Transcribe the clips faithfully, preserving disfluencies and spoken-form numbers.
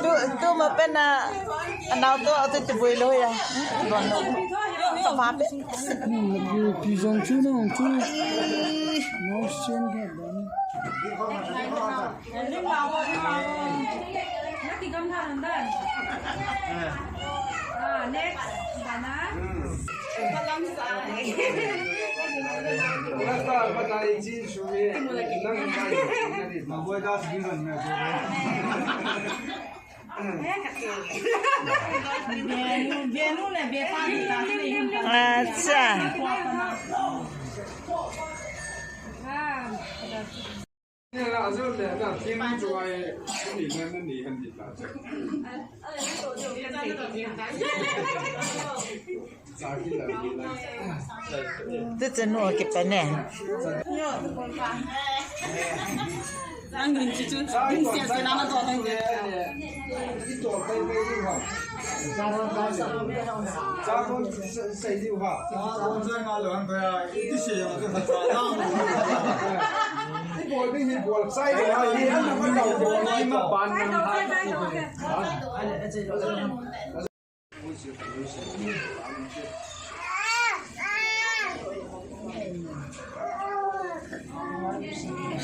Tu, tu ma pen a, anau tu, tu ti bui lo ya. Don lo. Sa pa pe. Pi jong chu na chu. Ih. No sen ke don. Acha. Tu chanu kipe ne.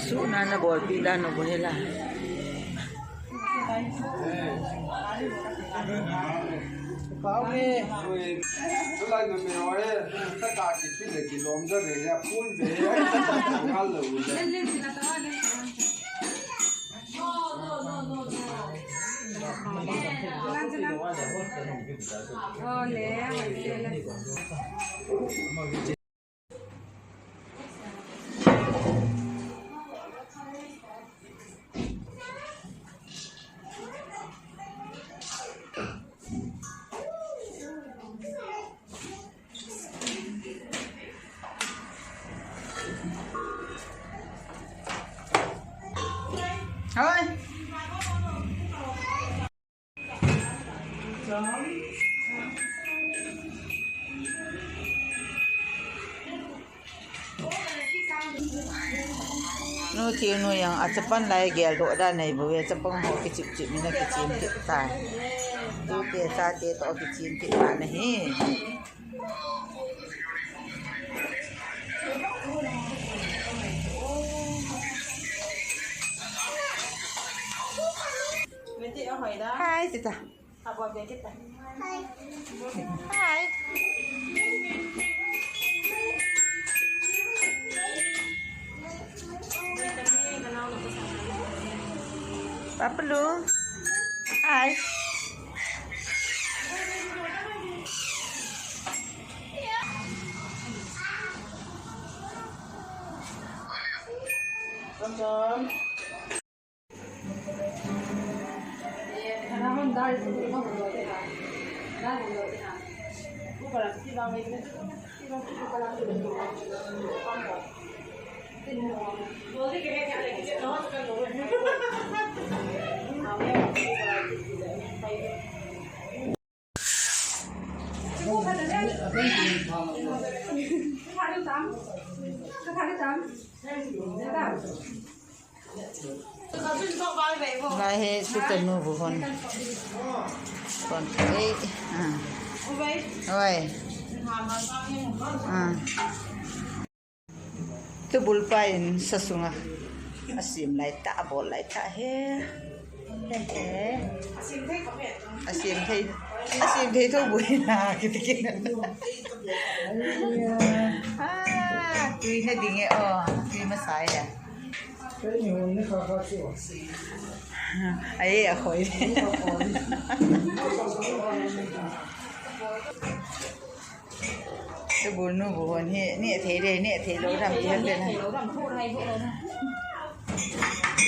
Suna na bolpi dan u bo hela. Hoi. Nu thil nu jong a chapang lai gel doh da nei bou ve, chapang ho kichip chip mina kichim kit ta. Tu te ta te to kichim kit ta na hi. Hai, tita. Hai. Papalu. Hai. Lai hi tu tanu bu hon. Kon ei. Ah. Oi. Ah. Tu bulpa in sa sunga. Asim lai ta, abol lai ta he. He he. Asim thei. Asim thei tho bui na kiti kiti. Ah, tui na ding e o. Tui masai a. Ai, a khoi. Te bul nu bu hon hi, neh thei le, neh thei lou tham ti ha pen.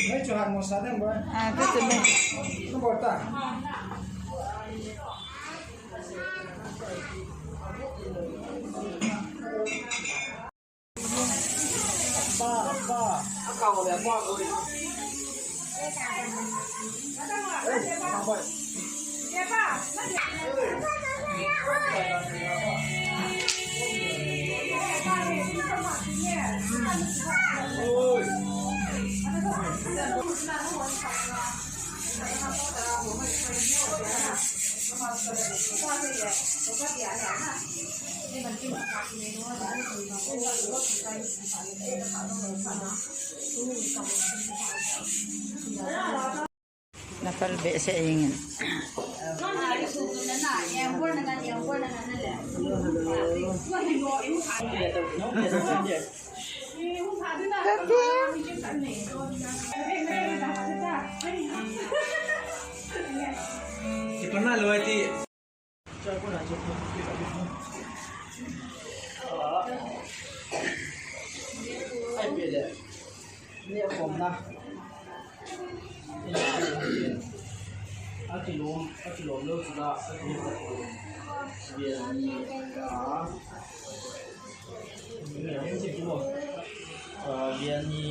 Mai chu han mo sa dang ba. Ah, te chu me. Ko ta. Napal behseh jengin. Ai, pele. Nekhomna. Akilom, akilom lou chu la, akilom. Bial ni, ah. Bial ni,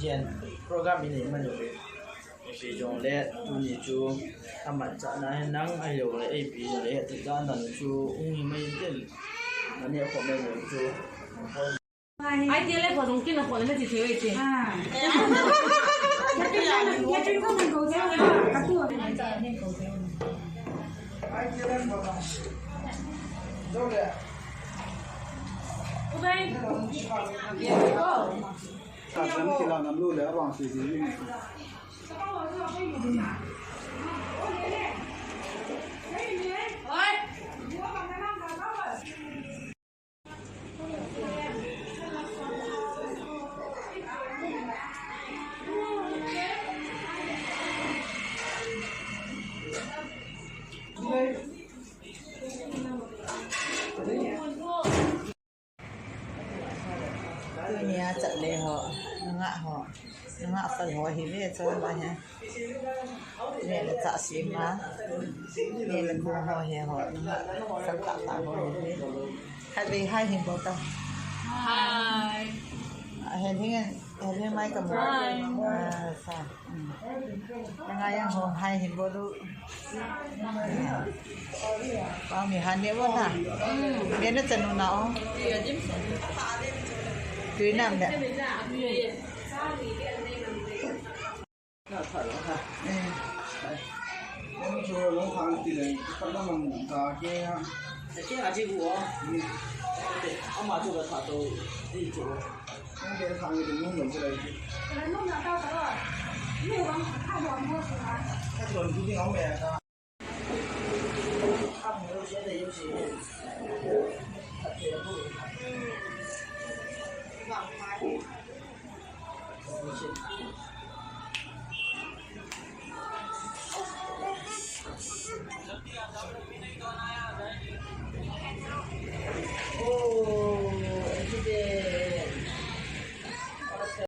jen, program ini mana? Hijongle, tuni chu amanchahna hi nang ahilouleh, eipi le, ti dan dan chu, um, mai tin. Ani a khom mai chu. Ai, ti le, pho dong kin a khom le, ti thei ve ti. Ah. Ya, ya, ya, ya, ko ko ko, ka tu. Ai, ti le, pho dong. Dole. Ubai. Ka jan kila nam lu le, abang si si. Tunia chat le ho, nanga ho, nanga fal ho hi ve chu ma he. Ne le cha si ma, ne le ko ho he ho, nanga fal ta ta ho he ve. Hai ve hai hin bo ta. Hai. Hen hin, hen hin mai ka mo. Hai. Ah, sa. Nga yang hom hai hin bol u. Pao mi han ne bol na. Ne na chanu na o. Tui nam le. Na tha lo ha. Eh. Em chu lo khang ti le, ka na mang ta ke ha. Ke ha ji bu o. Ama chu ka tha to ti chu.